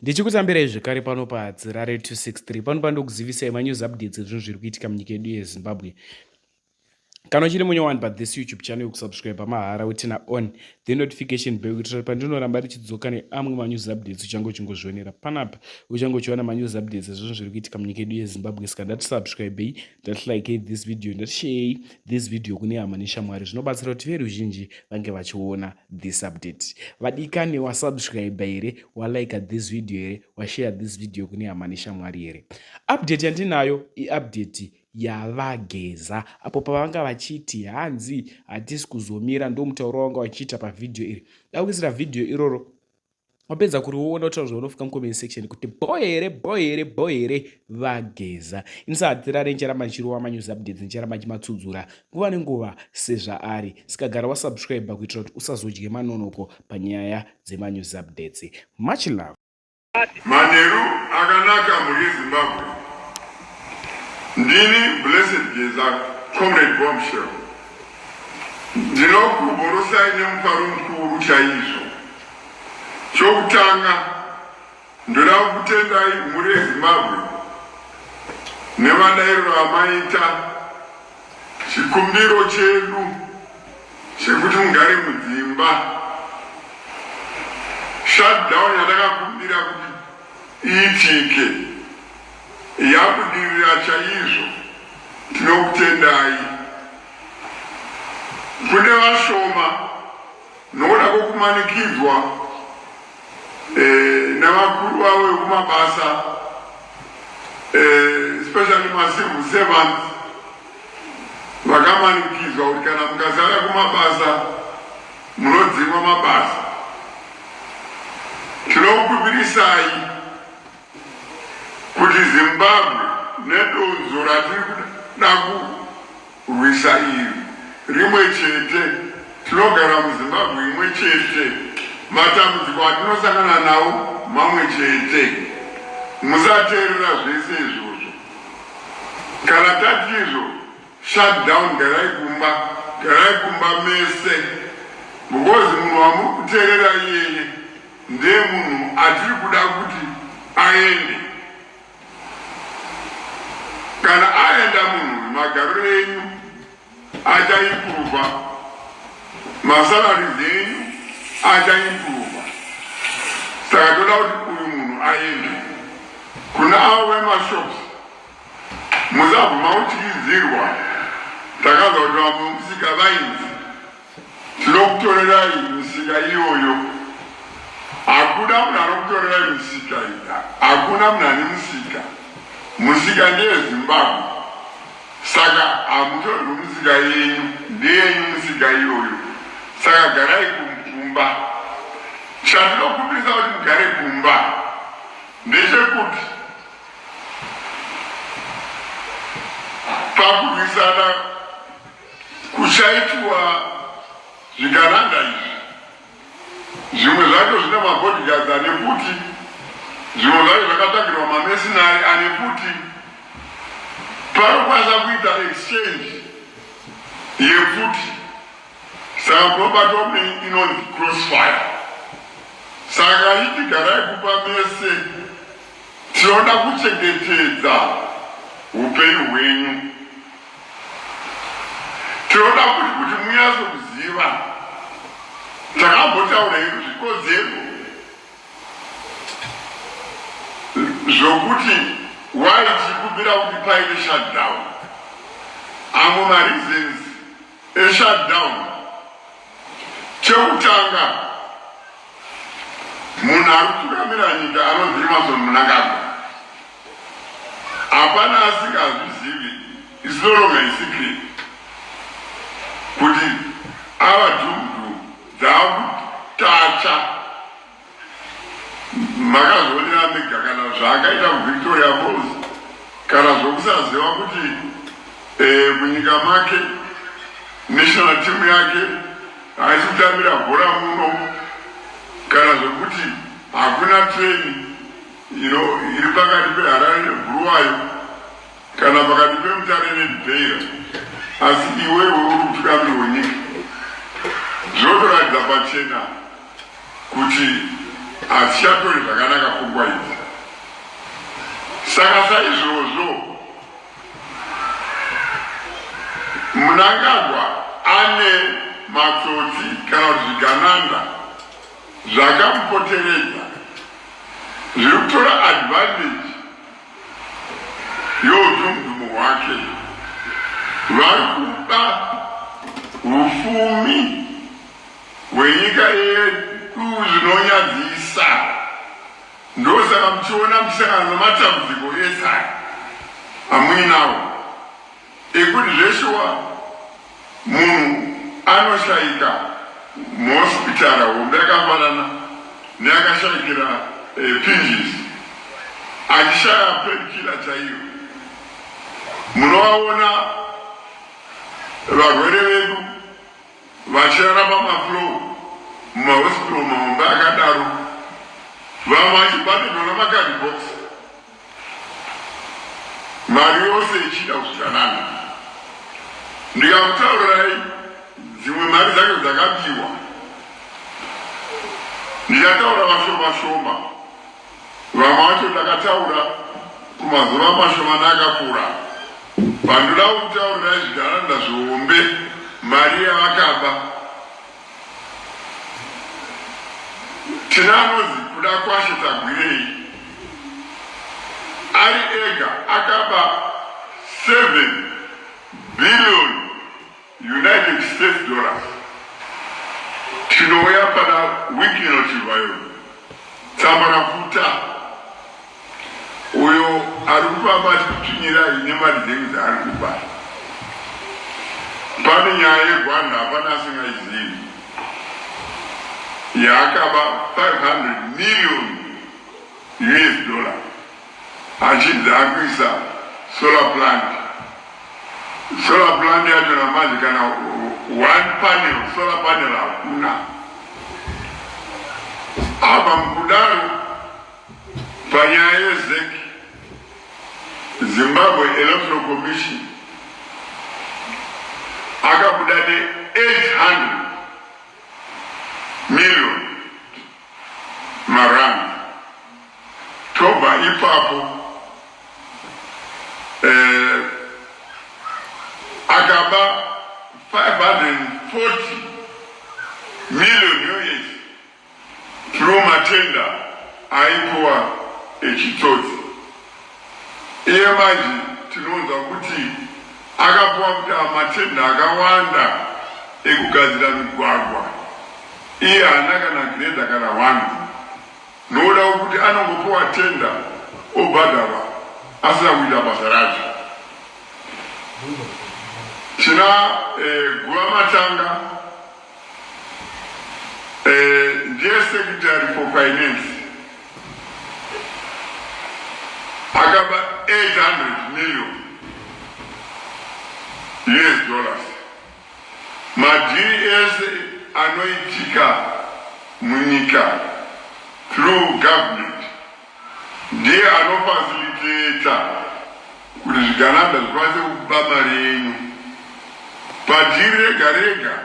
Ndichikutambirai zvekare pano paHadzirare 263 pano pandokuzivisai manews updates ezvinhu zviri kuitika munyika yedu yeZimbabwe. Kana uchiri munyowani pa this YouTube channel yokusubscribe mahara utina on the notification bell kuitira pandinoramba ndichidzoka neamwe manews updates uchange uchingozvionera panapa uchange uchiona manews updates ezvinhu zviri kuitika munyika yedu yeZimbabwe. Saka ndati subscribei, ndati likei this video, ndati sharei this video kune hama neshamwari, zvinobatsira kuti veruzhinji vange vachiona this update. Vadikani, wasubscribe here? Walike this video here? Washare this video kune hama neshamwari here? Update yandinayo iupdate yavaGeza apo pavanga vachiti hanzi hatisi kuzomira. Ndo mutauro wavanga vachiita pavhidhiyo iri. Dakuisira vhidhiyo iroro, wapedza kuriona, utaura zvaunofika mucomment section kuti bo here, bo here, bo here vaGeza. Inisahatirare nicharamba ndichirova manews updates, nicharamba ndichimatsudzura nguva nenguva sezvaari. Sikagara wasubscribe kuitira kuti usazodye manonoko panyaya dzemanews updates. Much love. Manheru akanaka, mhuri yeZimbabwe. Ndini Blessed Geza, Comrade Bombshell. Ndinokuborosai nemufaro mukuru chaizvo. Chokutanga, ndoda kukutendai, mhuri yeZimbabwe, nemadairiro amaita chikumbiro chedu chekuti mugare mudzimba. Shutdown yatakakumbira kuti iitike yabudirira chaizvo, tinokutendai. Kune vashoma nokuda kwokumanikidzwa navakuru vavo vekumabasa, especially macivil servants, vakamanikidzwa kuti kana mukasara kumabasa munodzimwa mabasa. Tinokukumbirisai kuti Zimbabwe nedonzo ratiri kuda kurwisa iri rimwe chete. Tinogara muZimbabwe imwe chete, matambudziko atinosangana nawo mamwe chete. Musateerera zvese izvozvo. Kana tati izvo shutdown, garai kumba, garai kumba mese, because munhu wamuri kuteerera iyeye ndiye munhu atiri kuda kuti aende. Kana aenda munhu, magariro enyu achaimprova, masalaries enyu achaimprova. Saka toda kuti uyu munhu aende. Kuna avo vemashops, musabvuma kutyidzirwa. Takazwa kuti vamwe musika vainzi tinokutorerai misika iyoyo. Hakuna munhu anokutorerai misika iyi, hakuna munhu ane musika. Musika ndeyeZimbabwe, saka hamutorwi musika yenyu, ndeyenyu musika iyoyo. Saka garai kumba. Chatinokumbirisa kuti mugare kumba ndechekuti pakurwisana kuchaitwa zvigananda izvi, zvimwe zvacho zvine mabodyguards ane pfuti, zvimwe zvacho zvakatsvagirwa mamercenary ane pfuti. Panokwanisa kuita exchange yepfuti, saka kunobatwa inonzi crossfire. Saka iti garai kumba mese, tinoda kuchengetedza upenyu hwenyu. Tinoda kuti munyatso kuziva takambotaura hedu zvikodzero zvokuti why tichikumbira kuti paite shutdown. Amwe mareasons eshutdown, chekutanga, munhu ari kutungamira nyika anonzi Emmerson Mnangagwa, hapana asingazvizivi, is no longer a secret kuti ava dhumdu dzaakutacha. Makazvionera mega kana zvaakaita kuVictoria Falls, kana zvokusaziva kuti munyika make national team yake haisi kutambira bhora muno, kana zvokuti hakuna train iri pakati peHarare neBhuruwayo, kana pakati peMutare neBeira, asi iwewe uri mutungamiri wenyika. Zvinotoratidza pachena kuti Hadzichatori zvakanaka pfungwa idzi. Saka saizvozvo Mnangagwa ane matsotsi kana kuti zvigananda zvakamupoteredza zviri kutora advantage youdhumudhumu hwake. Vari kuba ufumi hwenyika yedu zvinonyadzisa. Ndosaka muchiona muchisangana nematambudziko ese aya amuinawo ekuti zveshuwa munhu anoshaika muhospitara hombe yakafanana neakashaikira eh, pinjisi achishaya painkiller chaiyo. Munovaona varwere vedu vachirara pamafloor mumahospital mahombe akadaro, vamwe vachibhadharwa namakadi box, mari yose ichida kusvikanana. Ndikakutaurirai dzimwe mari dzacho dzakabiwa, ndichataura vashoma shoma. Vamwe vacho ndakataura kumazuva mashomani akapfuura. Pandoda kukutaurirai zvigananda zvihombe mari yavakaba. Tina anonzi Kuda Kwashe Tagwirei ari ega akaba 7 billion United States dollars. Tinouya pana Wicknell Chivayo Tsambarafuta uyo ari kufamba achikutsvinyirai nemari dzenyu dzaari kuba. Pane nyaya yeGwanda hapana asingaizivi yaakaba 500 million US dollar achinzi akuisa solar plant. Solar plant yacho namanje kana one panel solar panel hakuna. Apa mukudaro panyaya yeZEC, Zimbabwe Electoral Commission, akabuda ne 800 million marand. Tobva ipapo eh, akaba 540 million US through matenda aipuwa echitsotsi. Iye manje tinonzwa kuti akapuwa kuti matenda akawanda ekugadzira migwagwa, iye haana kana greda kana one. Nokuda kwekuti anongopiwa tender obhadharwa asina kuita basa racho. Tina eh, Guva Matanga eh, ndiye secretary for finance akaba 800 million US dollars. Madhiri ese anoitika munyika through government ndiye anofacilitata kuti zvigananda zvikwanise kuba mari yenyu. Padhiri rega rega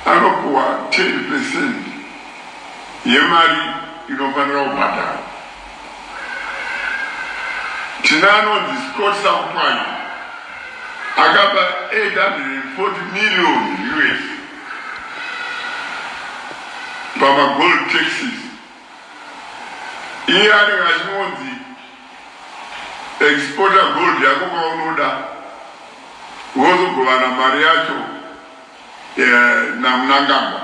anopuwa 10 percent yemari inofanira kubhadharwa. Tina anonzi Scott Sakupwanya akaba 840 million US pamagold taxes. Iye anenge achingonzi exporta gold yako kwaunoda wozogovana mari yacho eh, naMnangagwa.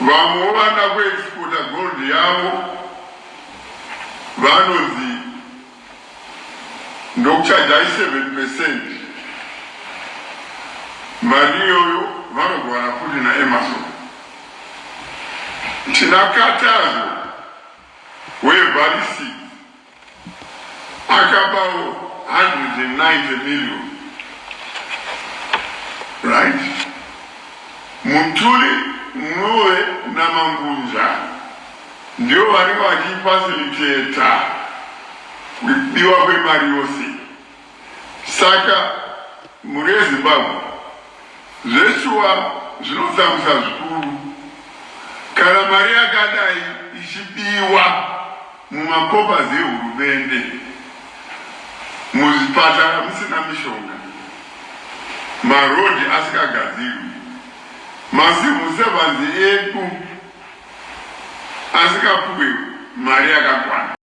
Vamwewo vanoda kuexporta gold yavo vanonzi ndokuchajai 7 percent mari iyoyo vanogovana futi naEmerson. Tina Katazo weValisi akabawo 190 million right Mutuli Ncube naMangunja ndivo vanenge vachifasiliteta kubiwa kwemari yose. Saka mhuri yeZimbabwe zveshuwa zvinotsamwisa zvikuru. Kana mari yakadai ichibiwa mumakopazi ehurumende, muzvipatara musina mishonga, marodhi asikagadzirwi, macivil servants edu asikapuwe mari yakakwana.